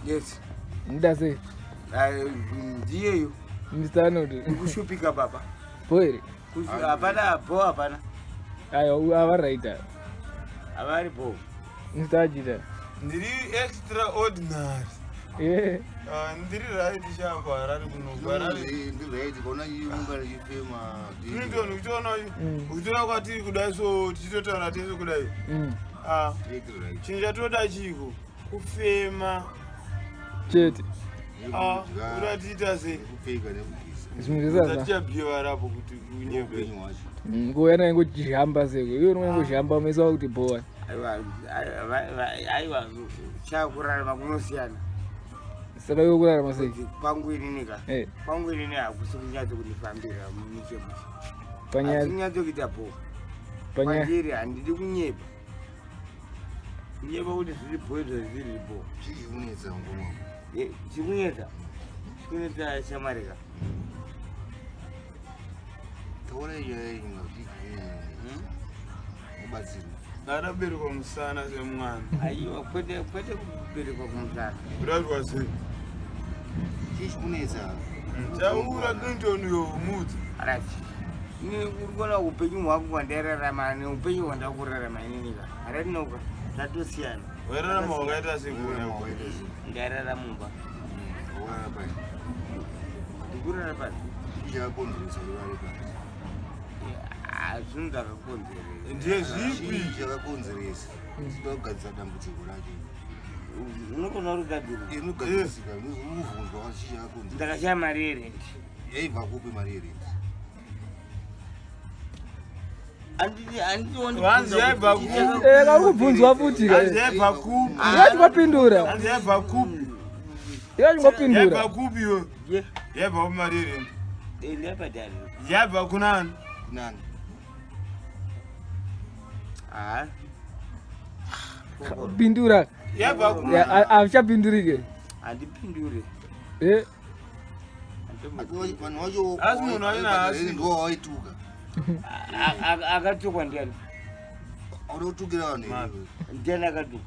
Yes. Muda sei? Ndiyeyo. Mr. Arnold. Kushupika baba. Bho here? Hapana bho hapana. Ayo ava right. Avari bho. Mr. Ajita. Ndiri extraordinary. Yeah. Ah, ndiri right chako Harare kuno. Harare. Ndiri right kaona nyumba ichifema. Clinton uchiona uchiona kwatiri kudai so tichitotaura tese kudai. Ah. Chinhu chatoda chiko kufema chete. Ah, kuda tiita sei? Kupfeka nekugeza. Zvimwe zvese hazvina. Tichabhiwa rapo kuti unyepe. Nguva yana ingojamba seko. Iwe unenge ingojamba meso akuti bhowa. Aiwa, aiwa, chakurarama kunosiyana. Saka iwe kurarama sei? Kwangu inini ka. Eh. Kwangu inini hakusi kunyatso kundifambira mushe mushe. Panyaya Hakusi kuita bho. Panyaya. Kwandiri handidi kunyepa. Kunyepa kuti zviri bho izvo zviri bho. Chii chikunetsa mukoma? Eh, chikunetsa. Chikunetsa shamwari ka. Taura nyaya yenyu ngazviite. Mubatsirwe. Ndakaberekwa musana semwana. Aiwa, kwete kwete kuberekwa kumusana. Kurarwa sei? Chii chikunetsa? Taura Clinton uyo mudzi. Right. Ini uri kuona upenyu hwangu hwandairarama neupenyu hwandakurarama inini ka. Right now ka zvatosiyana. Wairarama wakaita sei kuona? Ndairara mumba. Wairara pai? Ndikurara pasi. Chii chakakonzeresa urare pasi? Ah, zvinhu zvakakonzeresa. Ndezvipi? Chii chakakonzeresa? Tinoda kugadzisa dambudziko racho. Unogona kurigadzira. Inogadzirisika, unobvunzwa chii chakakonzeresa. Ndakashaya mari yerent. Yaibva kupi mari yerent? Hanzi yaibva kupi? Eh, vari kubvunzwa futi. Hanzi yaibva kupi? Iwe chingopindura. Hanzi yaibva kupi? Iwe chingopindura. Yaibva kupi iwe? Yaibva kupi mari yerent? Ndabhadhara. Yaibva kunani? Kunani? Ah. Pindura. Yaibva kupi? Hazvichapindurike. Handipindure. Eh. Vanhu vacho Asi munhu aina hasi. ndiwo waituka. Akatukwa ndiani? Unotukira vanhu here? Ndiani akatukwa?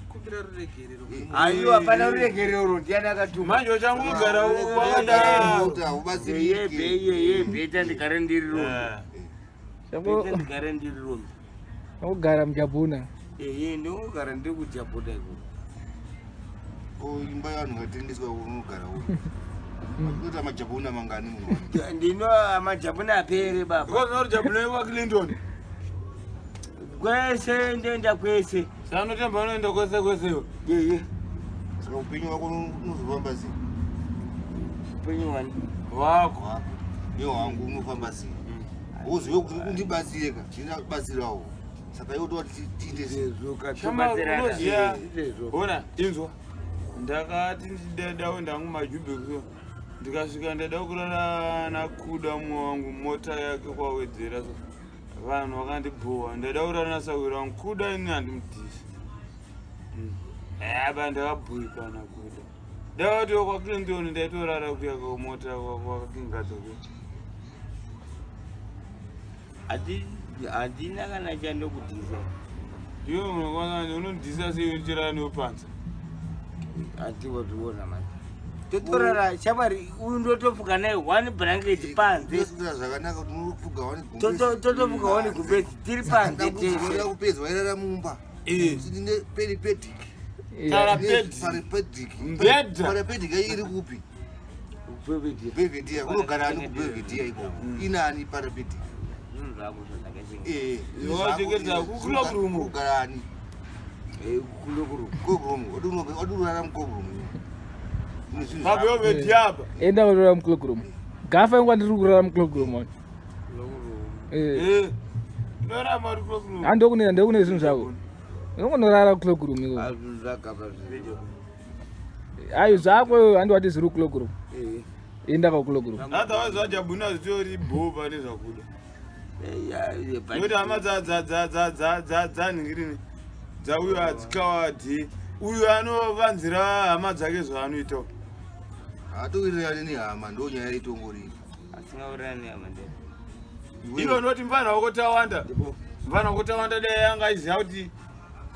Kumbira ruregerero. Aiwa, pana ruregerero ndiani akatukwa? Manje uchangogara wakadaro. Yeye yeye beta ndigare ndiri rombe. Beta ndigare ndiri rombe. Changogara mujabhuna. Ehe, ndinogara ndiri kujabhuna ikoko. Ko imba yevanhu ngatengeswa unogara uko. Unoita majabhuna mangani munhu? Ndino majabhuna apere baba. Because not jabhuna kwa Clinton. Kwese ndoenda kwese. Sanotemba unoenda kwese kwese iwe. Yeye. Saka upenyu wako unozofamba sei? Upenyu wani? Wako. Wako. Nehwangu unofamba sei? Wozive kuti undibatsire ka, ndinakubatsirawo. Saka iwe toda tiite sei? Shama unoziya. Ona, inzwa. Ndakati ndida kuenda kumajubhe kuyo. Ndikasvika ndada kurara nakuda mumwe wangu mota yake kwawedzera so. Vanhu vakandibhowa. Ndada kurara nasahwira wangu kuda ini handimudhisi. Aba ndakabhuikana kuda. Ndakati kwaClinton ndaitorara kuya kumota kwakakingadza kuya. Handina kana chandokudhisa. Iwe unokwana unodhisa sei uchirara nepanza? Handiwazviona manje. Totorara shamwari uyu ndotofuka naye one blanket panze. Unosikira zvakanaka kuti unofuga wani gumbezi. Totofuka one gumbezi tiri panze Dambudziko tese. rakupedza wairara mumba. Tine peripedic. Parapedic. Parapedic. Mbedha. Parapedic iri kupi? Belvedere. Unogara ani kuBelvedere ikoko? Inani parapedic? Zvinhu zvangu zvandakachenga. Eh. Wachengeta kuclock room. Unogara ani? Clock room. Clock room. Wadurara muclock room. Une zvinhu Papo zvako. yobedhiapa. Enda kurara muclock room. Gafa ingwa ndiri kurara muclock room wani. Eh. Eh. Ndoramba uri clock room. Handi ndokune ndokune zvinhu zvako. Unongonorara kuclock room ikoko. Zvinhu zvakabva zviri. Ayo zvako handi wati zviri kuclock room. Enda ka kuclock room. Otherwise vajabhuna zvitori bho pane zvakuda. Nekuti hama dzanhingirini dzauyo hadzikawadhi uyu anovanzira hama dzake zvaanoita. Haatowirirani nehama ndo nyaya itongori. Asingawirirani nehama ndee. Ilo unoti mfana wako tawanda. Mfana wako tawanda dai anga aiziva kuti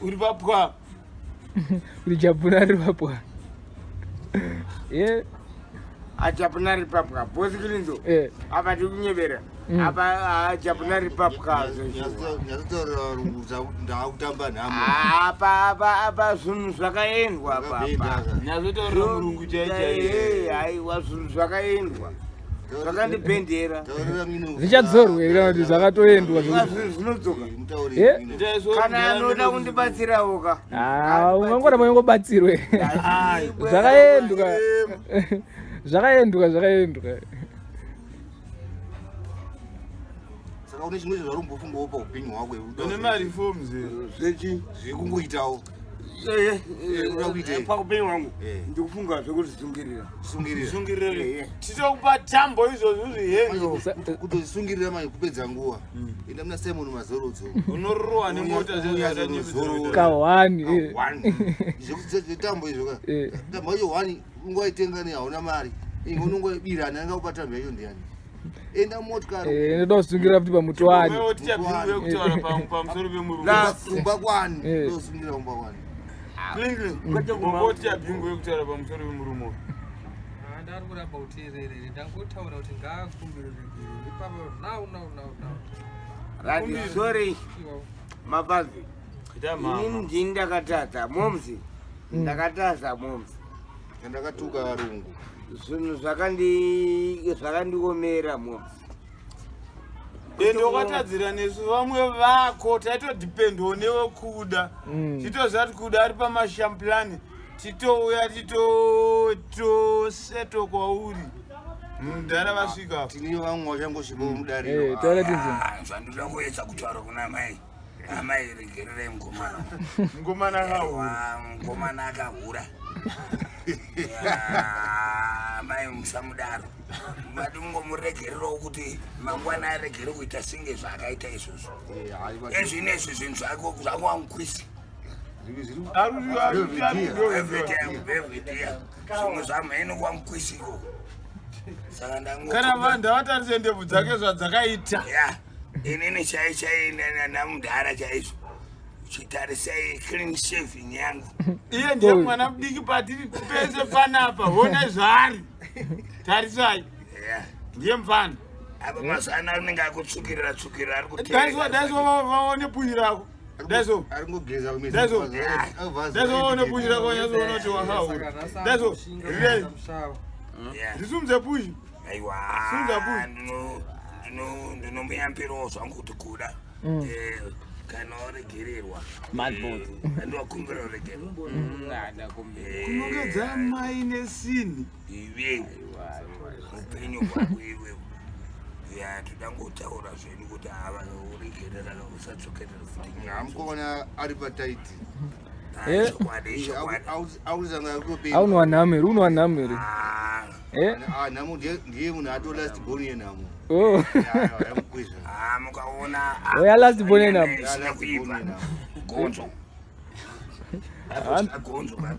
uri papwa. Kuti jabhuna riri papwa. Ye. Ajabhuna riri papwa. Boss Kilinzo. Eh. Apa tiri kunyebera. Apa ajabhuna riri papwa. Nyatsotaurira varungu ndakutamba nhamo. Apa apa apa zvinhu zvakaendwa apa. Zvakapinda. Nyatsotaurira murungu chai chai. Eh, aiwa zvinhu zvakaendwa. Zvakandibhendera. Taurira mino. Zvichadzorwa here kana kuti zvakatoendwa Zvinhu zvekuti- zvinodzoka. Mutaurire Eh? mino. Kana anoda kundibatsirawo ka. Ah, ungangoramba ungobatsirwe. Zvakaendwa. Zvakaendwa, zvakaendwa. Saka une chimwe zvauri kumbofungawo paupenyu hwako here? Une mareforms here? Zvechi. Zvekungoitawo. Eh, unoda kuitei? Paupenyu hwangu. Eh. Ndikufunga zvekuzvisungirira. Sungirira. Sungirira. Eh. Titokupa tambo izvozvo zvihenge. Kutozvisungirira manje kupedza nguva. Enda muna Simon Mazorodzo. Unorohwa nemota Unozorora. Kahwani. eh. One. Zvetambo izvo ka. Eh. Tambo yacho one ungoitenga ne hauna mari. Inge unongoibira ani anga kupa tambo yacho ndiani. Enda motikari. Eh, ndoda kusungirira futi pamuti wani. Tichabvingwe kutaura pamusoro pemurungu. Kumba kwani. Eh. Ndosungira kumba kwani. Bongo tichabvingwe kutaura pamusoro pemurume. Ah, ndari kuramba uteerere ndangotaura kuti ngaakumbire ruregerero ipapo now now now now. Rati sorry Iwawo. mapazi. Ita Inini mama. ndini ndakatadza momzi. Ndakatadza momzi. Ndakatuka varungu. Zvinhu zvakandiomera momzi. Ende wakatadzira nesu vamwe vako taitodhipendawo newe kuda. Titoziva kuti kuda ari pamashamplani titouya titoseto kwauri. Mudhara vasvika. Tine vamwe vachangosvika mudariro. Eh, taura tinzi. Ah, zvandoda kuedza kutaura kuna mai amai regererai mukomana. Mukomana akahura. Aiwa, mukomana akahura. Ah, mai musamudaro vadi kungomuregererawo kuti mangwana aregere kuita senge zvaakaita izvozvo. Eh, hayi va- Ezvinezvi zvinhu zvakuwankwisi. Zviri Every time, every day zvimwe zvamheno kwamukwisi ikoko saka ndango Kana vanhu avatarise ndebvu dzake zvadzakaita. Ya, inini chai chai namudhara chaizvo chitarisai clean shaving yangu. Iye ndiye mwana mudiki patiri pese panapa. Hona zvaari. Tarisai. Ya. Ndiye mufana. Apa mazuva ano anenge akutsvukirira tsvukirira ari Daiso daiso vaone pushi rako. Daiso. Ari kungogeza kumeza. Daiso. Daiso vaone pushi rako vanyazoona kuti wakaura. Saka nhasi Daiso. akushinga Rirei. mushawa. Ndisumudze pushi. Aiwa. Sunga pushi. Ndinomuyambirawo zvangu kuti kuda kana waregererwa andiwakumbira uregererwa. Kunongedza mai nesini. Iwewe upenyu hwako iwewe ya toda ngotaura zvedu kuti ava uregerera usatsokerera futi nyaya. Mukomana ari pataiti. Ah, Eh. chokwadi chokwadi. Aurizanga kutopenga. Aunwa nhamo here? Unwa nhamo here? Ah, Eh? Ah, nhamo ndiye munhu ato last born yenhamo. Oh. Yamukwizva. ah, mukaona Oh, ya last born yenhamo. Isina kuibva gonzo. Akudya gonzo ka.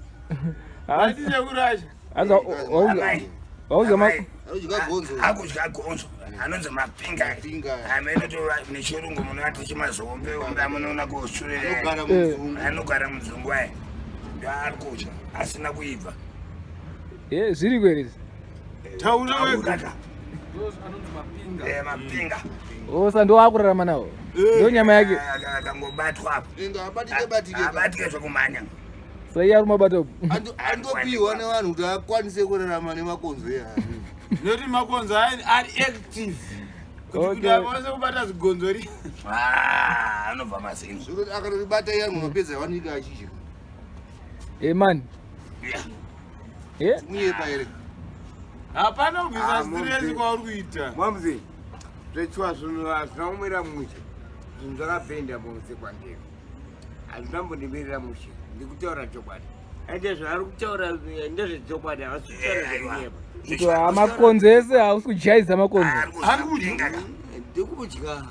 Atichekurasha. Hanzi Amai. wauza ma Amai. Anodya gonzo. Akudya gonzo anonzi mapinga. Mapinga. Amene nechirungu munoti chimazombe amunoona kusurira. Anogara mudzungu. Anogara mudzungu aya ndoari kudya asina kuibva. Eh, zviri kwere izvi? Taura wega. Taura ka. Ndo anonzi mapinga. Eh, mapinga. Oh, sa ndo akurarama nawo. Ndo nyama yake. Akangobatwa apo. Inga abatike batike. Abatike zvekumhanya. Sa iye ari kumabata uku. Andopiwa nevanhu kuti akwanise kurarama nemakonzo eya. Nekuti makonzo aya ari active. Kuti kuti Okay. akwanise kubata zigonzo ri. Ah, anobva mazino. Zvekuti akatoribata iya munopedza wanika achidya. Eh man. Yeah. Eh? Munyepa here. Hapana kubvisa Ah, stress mombe. kwauri kuita. Momzi, zvechiwa zvinhu hazvina kumira mushe. Zvinhu zvakabhenda momzi kwandiri. Hazvina mbondimirira mushe. Ndikutaura chokwadi. Ende zvaari kutaura ndezvechokwadi havasi kutaura zvekunyepa. Kuti ah, makonzo ese hausi kujaidza makonzo. Ari kudya. Ndikudya.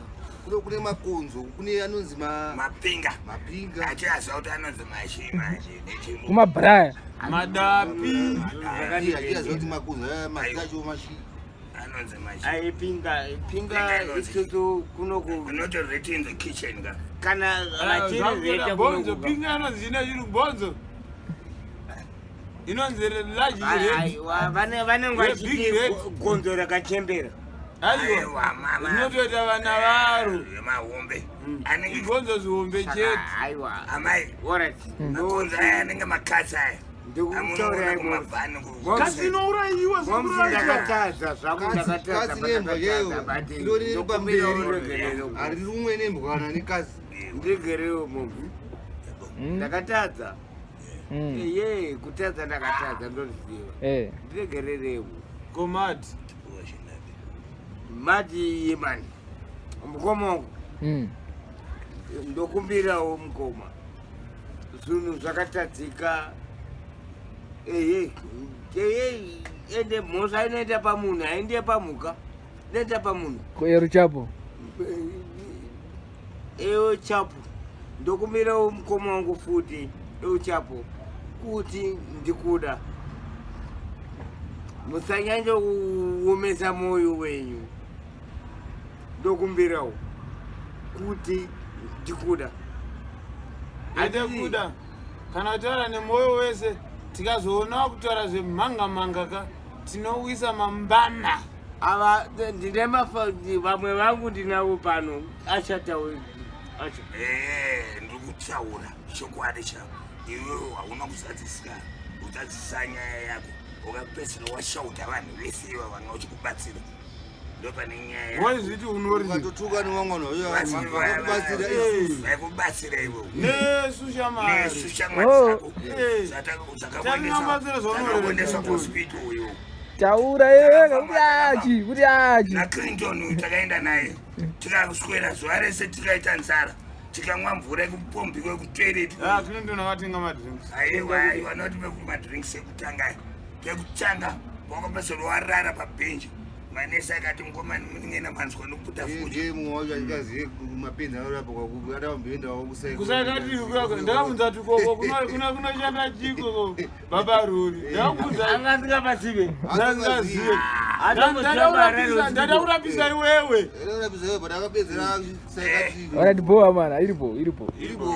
Kune makonzo, kune anonzi Mapinga. mapinga. Achiaziva kuti anonzi mashi mashi nechirungu. Kumabraya. Madapi. Achiyaziva kuti makonzo aya mazita acho mashi. Anonzi mashi. Ai pinga pinga isusu kunoku Unoti reti in the kitchen ka. kana vachiri Zvakutoda reta Bonzo. kunoku. Pinga anonzi chine chirungu bonzo. Inonzi large red. Aiwa, vanenge Big vachiti red. gonzo rakachembera. Aiwa, Aiwa, mama. rinotoita vana varo. Mahombe anenge Igonzo zihombe chete. Aiwa, amai, alright. magonzo aya anenge makatsi aya. Ndikutaurirai Amunoona Momsi. kumabhani. Kasi inourayiwa Momsi, sekurayiwa. ndakatadza zvangu, ndakatadza, Kasi nembwa ndakatadza, yeyo but irori riri pamberi, ndokumbirawo ruregerero. harirumwe nembwana nekasi. Ndiregerewo momsi, ndakatadza. Eye, kutadza ndakatadza, ndoriziva. Ndiregererewo. Komati. Mati yemani mukoma wangu, ndokumbirawo mukoma, zvinhu zvakatadzika. Ehe, ehe, ende mhosva inoita pamunhu, hainde pamhuka, inoita pamunhu. Ero chapo. Ewo chapo, ndokumbirawo mukoma wangu futi, ewo chapo, kuti ndikuda musanyanya kuomesa mwoyo wenyu. Ndokumbirawo kuti ndikuda. Ete kuda kana kutaura nemwoyo wese, tikazoona kutaura zvemhanga manga ka, tinowisa mambama. Ava ndine vamwe vangu ndinavo pano, achataura acha. Ndiri kutaura chokwadi chako. Iwewe hauna kuzadzisika kuzadzisa nyaya yako, ukapedzisira washauta vanhu vese iva vanga uchikubatsira. Ndo pane nyaya. Waizviti unori Ukatotuka nevamwe vanhu vakakubatsira isusu. Vaikubatsira iwewe. Nesu shamari. Nesu shamwari Oh. dzako. Eh. Taringabatsira zvaunoreva. Dzakakuendesa kuhospital uyo. Taura yega kuti achi, kuti achi. NaClinton uyu takaenda naye, tikaswera zuva rese, tikaita nzara, tikamwa mvura yekupombiwa yekutoilet. Ah, Clinton akatenga madrinks. Aiwa, aiwa, noti mekumadrinks ekutanga, kekutanga wakapesera warara pabhenji. Manesi akati, "Mukomani, munenge namanzwa nokuputa futi." Ndiye mumwe wacho achikazive mapenzi anorapa kwakupi, adamboendawo. Kusakati ndakabvunza kuti koko kunoshanda chiko baba Rori, ndakabvunza. Anga asingabatsive. Ndasingazive. Ndada kurapisa iwewe. But akapedzera psychiatric. Alright, boa mana, iripo, iripo. Iripo.